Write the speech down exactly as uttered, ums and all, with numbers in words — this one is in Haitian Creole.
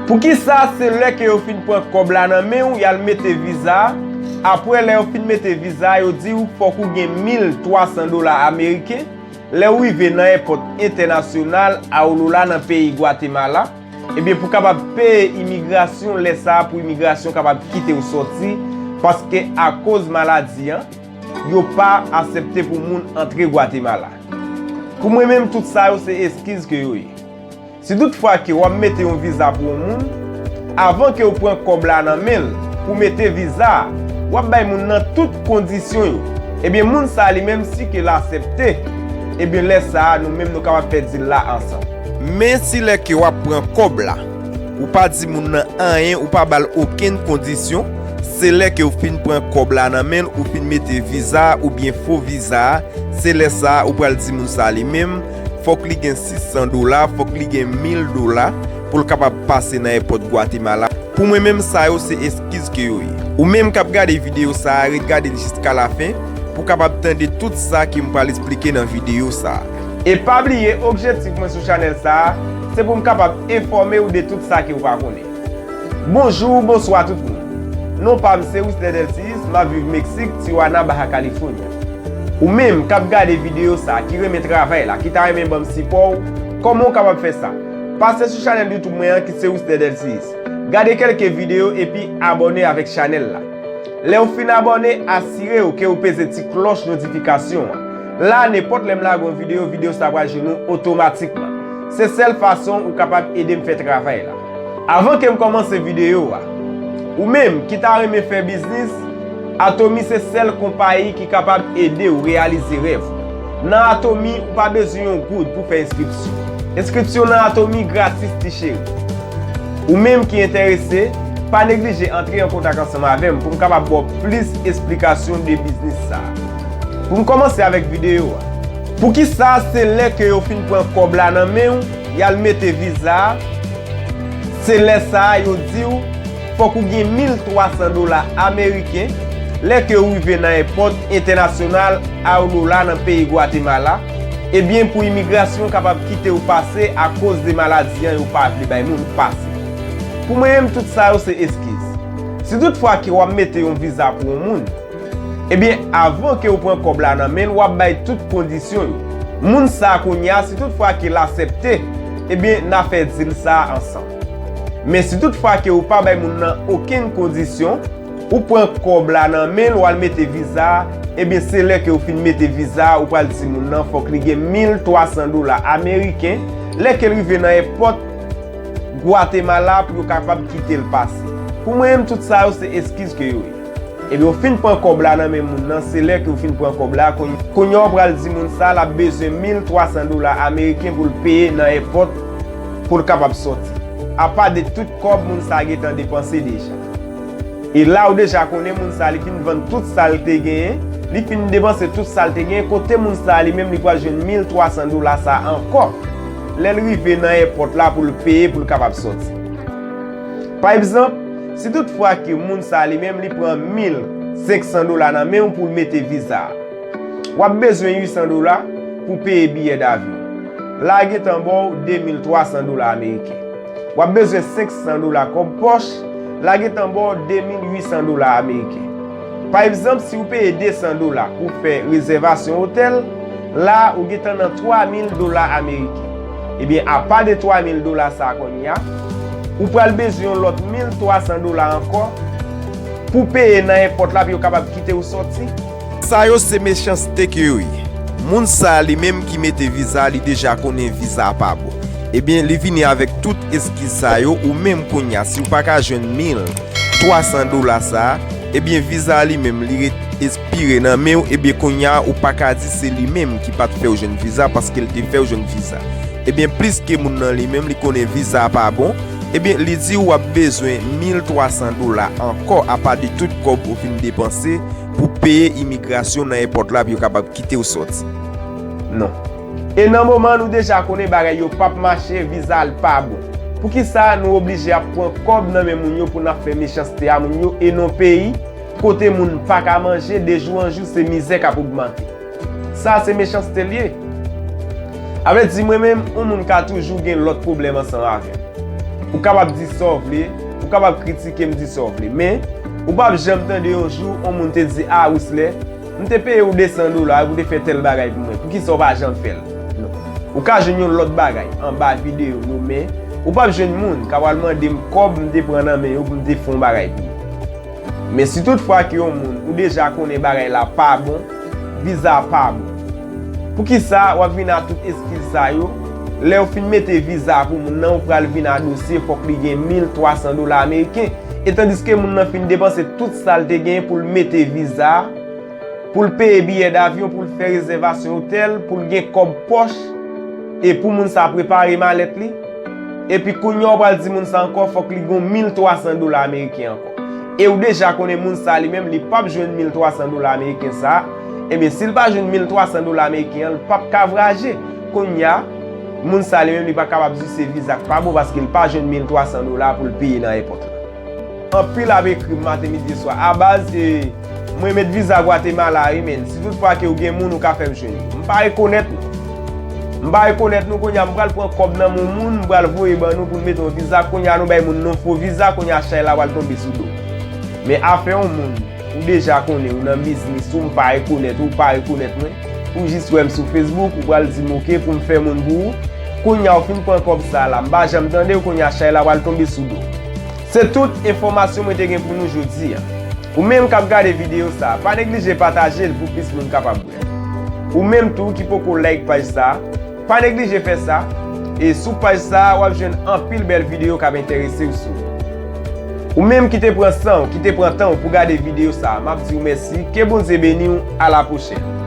Poukisa se lè ke yo fin pran kòb la nan men w, y al mete viza a? Apre lè yo fin mete viza a, yo di w fòk ou gen mil twa san dola ameriken. Lè w rive nan èpòt entènasyonal Aurora nan peyi Gwatemala, ebyen, pou kapab peye imigrasyon, lè sa a pou imigrasyon kapab kite w sòti, paske akoz maladi an, yo pa aksepte pou moun antre Gwatemala. Pou mwen menm, tout sa yo se eskiz ke yo ye. Si tout fwa ke w ap mete yon viza pou yon moun, avan ke w pran kòb la nan men l pou mete viza a, w ap bay moun nan tout kondisyon yo. Ebyen, moun sa li menm, si ke l aksepte, ebyen, lè sa a, nou menm nou kapab fè dil la ansanm. Men si lè ke w ap pran kòb la, ou pa di moun nan anyen, ou pa ba l okenn kondisyon, se lè ke w fin pran kòb la nan men l, ou fin mete viza a oubyen fo viza a, se lè sa a ou pral di moun sa li menm, fòk li gen sis san dola, fòk li gen mil dola pou l kapab pase nan èpòt Gwatemala. Pou mwen menm, sa yo se eskiz ke yo ye. Ou menm k ap gade videyo sa a, ret gade l jiska lafen pou w kapab tande tout sa ke m pral esplike nan videyo sa a. E pa bliye, objektif mwen sou chanèl sa a, se pou m kapab enfòme w de tout sa ke w pa konnen. Bonjou, bonswa tout moun. Non pa m se Wisner Delcius, m ap viv Meksik, Tijuana, Baja California. Ou menm k ap gade videyo sa, ki renmen travay la, ki ta renmen ban m sipò w, kòman w kapab fè sa? Pase sou chanèl YouTube mwen an ki se Wisner Delcius. Gade kèlke videyo epi abòne avèk chanèl la. Lè w fin abòne, asire w ke w peze ti klòch notifikasyon an. La, nenpòt lè m lage yon videyo, videyo sa pral jwenn ou otomatikman. Se sèl fason ou kapab ede m fè travay la. Avan ke m kòmanse videyo a, ou menm ki ta renmen fè biznis, Atomy se sèl konpayi ki kapab ede w reyalize rèv ou. Nan Atomy, ou pa bezwen yon goud pou fè enskripsyon. Enskripsyon nan Atomy gratis, ti cheri. Ou menm ki enterese, pa neglije antre an kontak ansanm avè m pou m kapab ba w plis esplikasyon de biznis sa a. Pou m kòmanse avèk videyo a. Poukisa se lè ke yo fin pran kòb la nan men w, y al mete viza a, se lè sa a yo di w fòk ou gen mil twa san dola ameriken lè ke w rive nan èpòt entènasyonal Aurora nan peyi Gwatemala, ebyen, pou imigrasyon kapab kite w pase akoz de maladi an, yo pa vle bay moun pase. Pou mwen menm, tout sa yo se eskiz. Si tout fwa ke w ap mete yon viza pou yon moun, ebyen, avan ke w pran kòb la nan men l, w ap bay tout kondisyon yo. Moun sa a kounye a, si tout fwa ke l aksepte, ebyen, n a fè dil sa a ansanm. Men si tout fwa ke w pa bay moun nan okenn kondisyon, ou pran kòb la nan men l, w al mete viza a, ebyen, se lè ke w fin mete viza a, ou pral di moun nan fòk li gen mil twa san dola ameriken, lè ke l rive nan èpòt Gwatemala pou yo kapab kite l pase. Pou mwen menm, tout sa yo se eskiz ke yo ye. Ebyen, w fin pran kòb la nan men moun nan, se lè ke w fin pran kòb la, kounye a w pral di moun sa l ap bezwen mil twa san dola ameriken pou l peye nan èpòt pou l kapab sòti. Apa de tout kòb moun sa gentan depanse deja. E la ou deja konnen moun sa li fin vann tout sa l te genyen, li fin depanse tout sa l te genyen, kote moun sa li menm li pral jwenn mil twa san dola sa ankò lè l rive nan èpòt la pou l peye pou l kapab sòti. Pa egzanp, si tout fwa ke moun sa li menm li pran mil senk san dola nan men w pou l mete viza a, w ap bezwen uit san dola pou peye biyè davyon. La a gentan ba w de mil twa san dola ameriken. W ap bezwen senk san dola kòb pòch, la a gentan ba w de mil uit san dola ameriken. Pa egzanp, si w peye de san dola pou fè rezèvasyon otèl, la a ou gentan nan twa mil dola ameriken. Ebyen, apa de twa mil dola sa a kounye a, ou pral bezwen yon lòt mil twa san dola ankò pou peye nan èpòt la pou yo kapab kite w sòti. Sa yo se mechanste ke yo ye. Moun sa a li menm ki mete viza a, li deja konnen viza a pa bon. Ebyen, li vini avèk tout eskiz sa yo, ou menm kounye a, si w pa ka jwenn mil twa san dola sa a, ebyen, viza a li menm, li ret espire nan men w, ebyen, kounye a, ou pa ka di se li menm ki pa t fè w jwenn viza, paske l te fè w jwenn viza. Ebyen, pliske moun nan li menm, li konnen viza a pa bon, ebyen, li di w w ap bezwen mil twa san dola ankò, apa de tout kòb ou fin depanse, pou peye imigrasyon nan èpòt la pou yo kapab kite w sòti. Non. E nan moman an, nou deja konnen bagay yo p ap mache, viza a l pa bon. Poukisa nou oblije ap pran kòb nan men moun yo pou n ap fè mechanste a moun yo e non peyi kote moun pa ka manje, de jou an jou se mizè k ap ogmante? Sa se mechanste l ye. A vle di mwen menm, yon moun ka toujou gen lòt pwoblèm ansanm avè m. Ou kapab di sa w vle, ou kapab kritike m, di sa w vle, men ou p ap janm tande yon jou yon moun te di, "A, Wisley, m te peye w de san dola pou w te fè tèl bagay pou mwen. Poukisa w pa janm fè l?" Non. Ou ka jwenn yon lòt bagay anba videyo yo, men ou p ap jwenn moun k ap al mande m kòb m te pran nan men yo pou m te fè yon bagay pou yo. Men si tout fwa ke yon moun ou deja konnen bagay la pa bon, viza a pa bon, poukisa w ap vin a tout eskiz sa yo? Lè yo fin mete viza pou moun nan, ou pral vin a dosye, fòk li gen mil twa san dola ameriken. E tandiske moun nan fin depanse tout sa l te genyen pou l mete viza a, pou l peye biyè davyon, pou l fè rezèvasyon otèl, pou l gen kòb pòch, e pou moun sa prepare malèt li. Epi kounye a w pral di moun sa ankò, fòk li gen mil twa san dola ameriken ankò. E ou deja konnen moun sa li menm, li p ap jwenn mil twa san dola ameriken sa. Ebyen, si l pa jwenn mil twa san dola ameriken an, l p ap ka vwayaje. Kounye a, moun sa li menm, li pa kapab di se viza k pa bon paske l pa jwenn mil twa san dola pou l peye nan èpòt la. Anpil ap ekri m maten, midi, swa. A baz, e, mwen met viza Gwatemala wi, men si tout fwa ke w gen moun, ou ka fè m jwenn li. M pa rekonèt nou. M pa rekonèt nou, kounye a m pral pran kòb nan men yon moun, m pral voye ban nou pou n mete yon viza, kounye a nou bay moun nan fo viza, kounye a chay la pral tonbe sou do. Men afè yon moun, ou deja konnen, ou nan biznis ou, m pa rekonèt ou, ou pa rekonèt mwen, ou jis wè m sou Facebook, ou pral di m oke pou m fè moun pou ou, kounye a w fin pran kòb sa la, m pa janm tande w, kounye a chay la pral tonbe sou do. Se tout enfòmasyon mwen te gen pou nou jodi a. Ou menm k ap gade videyo sa, pa neglije pataje l pou plis moun kapab wè. Ou menm tou ki poko like paj sa, pa neglije fè sa. E sou paj sa, w ap jwenn anpil bèl videyo k ap enterese w sou. Ou menm ki te pran san w, ki te pran tan w pou gade videyo sa, m ap di w mèsi, ke Bondye beni w, a la pwochèn.